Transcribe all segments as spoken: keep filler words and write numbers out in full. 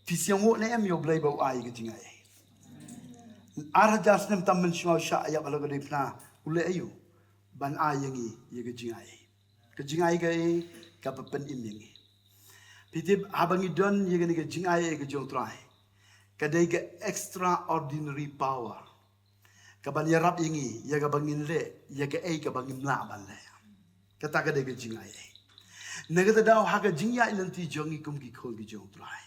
Phi sngew ne em ïa U Blei ba u ai ka jingaiei? Ar hajar snem tam mynshuwa u shah ïa ka la ka dei pna u leh aïu ban ai ïa ngi ïa ka jingaiei? Ka jingaiei ka ba pynim ïa ngi. Phi tip haba ngi don ïa kane ka jingaiei ka jong U Trai, ka dei ka extraordinary power ka ban ïarap ïa ngi ïa ka ba ngin leh ïa kaei ka ba ngim lah ban leh. Kata ka dei ka jingaiei. Na kata daw ha ka jingïaid lynti jong ngi kum ki khun ki jong U Trai,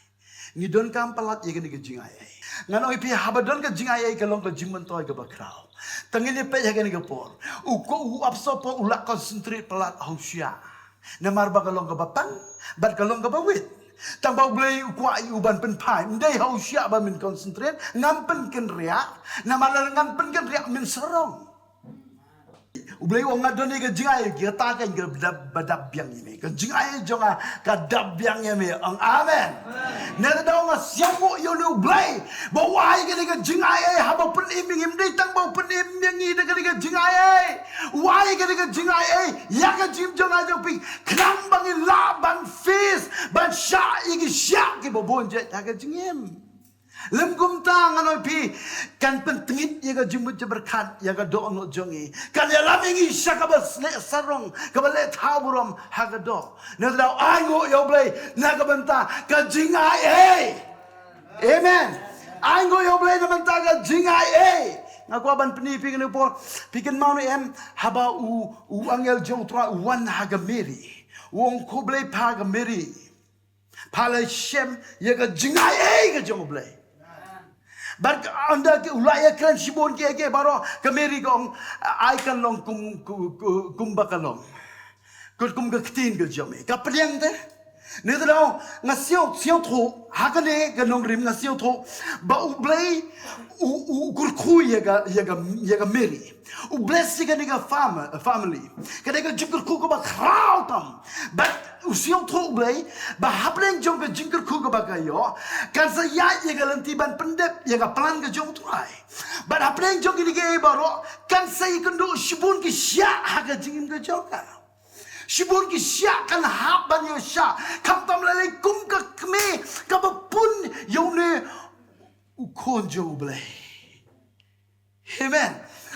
ngi donkam palat ïa kane ka jingaiei. Ngan ong ïa phi, haba don ka jingaiei ka long ka jingmyntoi ka ba khraw. Tang ngin ïa peit ha kane ka por, u ko u apostol Paul u la concentrate palat ha u shiah. Namar ba ka long ka ba pang bad ka long ka ba wit. Tang ba U Blei u kwah ïa u ban pynphai, ym dei ha u shiah ba men concentrate. Ngam pynkynriah, namar lada ngan pynkynriah men sarong. U Blei u ong, nga don ïa ka jingaiei, kata ka ba dap, ba dap biang ïa me. Ka jingaiei jong nga ka dap biang ïa me. Ong amen. Na kata daw nga sngewnguh ïa une U Blei ba u ai kane ka jingaiei haba u pynim ïa ngi. Ym dei tang ba u pynim ïa ngi da kane ka jingaiei, u ai kane ka jingaiei ïa ka jingim jong nga jong phi, khnang ba ngin lah ban face, ban shah ïa ki shiah ki ba bun jait ha ka jingim. Lym kumta ngan ong ïa phi, kan pyntngit ïa ka jingmut jingpyrkhat ïa ka dohnud jong ngi, kan ïalam ïa ngi sha ka ba leh sarong, ka ba leh thaw burom ha ka doh. Na kata daw ainguh ïa U Blei na ka bynta ka jingaiei. Amen. Ainguh ïa U Blei na ka bynta ka jingaiei. Nga kwah ban pyni ïa phi kane ka por, phi kynmaw ne em haba u, u angel jong U Trai u wan ha ka Mary, u ong, khublei pha ka Mary, pha la shem ïa ka jingaiei ka jong U Blei. Bad ynda ki, u la ïakren shibun kiei kiei baroh, ka Mary ka ong, ai kan long kum, kum, kum, kumba ka long, kum, kum ka ktien ka jong me. Ka pdiang te. Na kata daw nga sngew, sngewthuh ha kane ka nongrim, nga sngewthuh ba U Blei u, u kyrkhu ïa ka, ïa ka, ïa ka Mary. U bless ïa kane ka fam-, family. Ka dei ka jingkyrkhu ka ba khraw tam. Bad u sngewthuh U Blei ba hapdeng jong ka jingkyrkhu ka ba ka ïoh, kan sa ïaid ïa ka lynti ban pyndep ïa ka plan ka jong U Trai. Bad hapdeng jong kine kiei baroh kan sa ïakynduh shibun ki shiah ha ka jingim ka jong ka. Shibun ki shiah kan hap ban ïoh shiah, khamtam lei lei kum ka kmie ka ba pun ïa une u khun jong U Blei. Amen.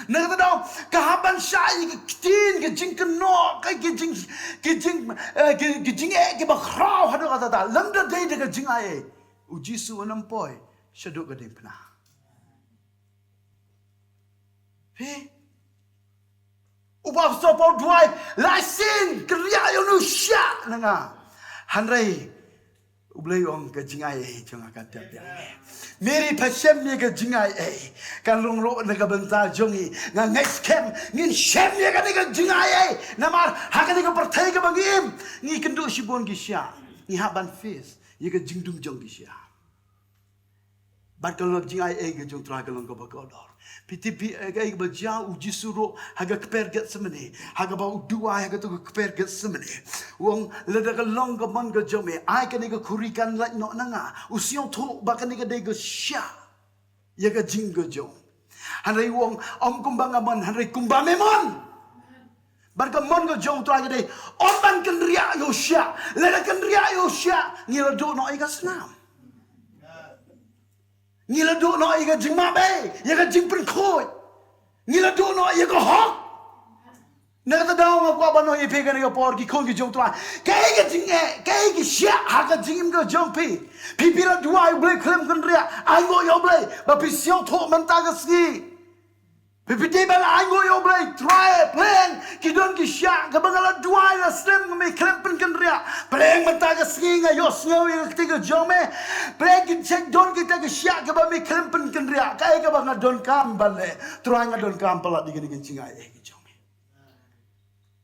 Na kata daw ka hap ban shah ïa ki ktien, ki jingkynnoh, ki, ki jing, ki jing, eh, ki, ki jingeh ki ba khraw haduh katta katta. Lymda dei da ka jingaiei, U Jisu un ym poi shaduh ka diengphna. Phi, u apostol Paul u duwai, la sien kynriah ïa une u shiah na nga. Hynrei U Blei u ong, ka jingaiei jong nga ka dap biang. Mary, pha shem ïa ka jingaiei. Kan long ruh na ka bynta jong ngi. Nga ngeit skhem ngin shem ïa kane ka jingaiei. Namar ha kane ka pyrthei ka ba ngi im, ngi kynduh shibun ki shiah. Ngi hap ban face ïa ka jingdum jong ki shiah. Bad ka long jingaiei ka jong U Trai ka long ka ba kordor. Phi tip phi, eh, kaei ka ba jia, U Jisu ruh ha ka kper Gethsemane, ha ka ba u duwai ha kato ka kper Gethsemane, u ong, lada ka long ka mon ka jong me, ai kane ka khuri kan lait noh na nga. U sngewthuh ba kane ka dei ka shiah ïa ka jingim ka jong u. Hynrei u ong, ym kumba nga mon, hynrei kumba me mon. Bad ka mon ka jong U Trai ka dei, ym ban kynriah ïa u shiah. Lada kynriah ïa u shiah, ngi la duh noh ïa ka snam. Ngi la duh noh ïa ka jingmabei, ïa ka jingpynkhuid. Ngi la duh noh ïa ka hok. Na kata daw nga kwah ban ong ïa phi kane ka por, ki khun ki jong U Trai, kaei ka jingeh, kaei ki shiah ha ka jingim ka jong phi. Phi, phi la duwai U Blei khlem kynriah, ainguh ïa U Blei ba phi sngewthuh mynta ka sngi. Phi, phi dei ban ainguh ïa U Blei, Trai, pyrshang, ki don ki shiah ka ba nga la duwai la slem, me khlem pynkynriah. Pyrshang mynta ka sngi nga ïohsngew ïa ka ktien ka jong me. Pyrshang, ki check, don kita ki shiah ka ba me khlem pynkynriah. Kaei ka ba nga donkam ban leh? Trai, nga donkam palat ïa kane ka jingaiei ka jong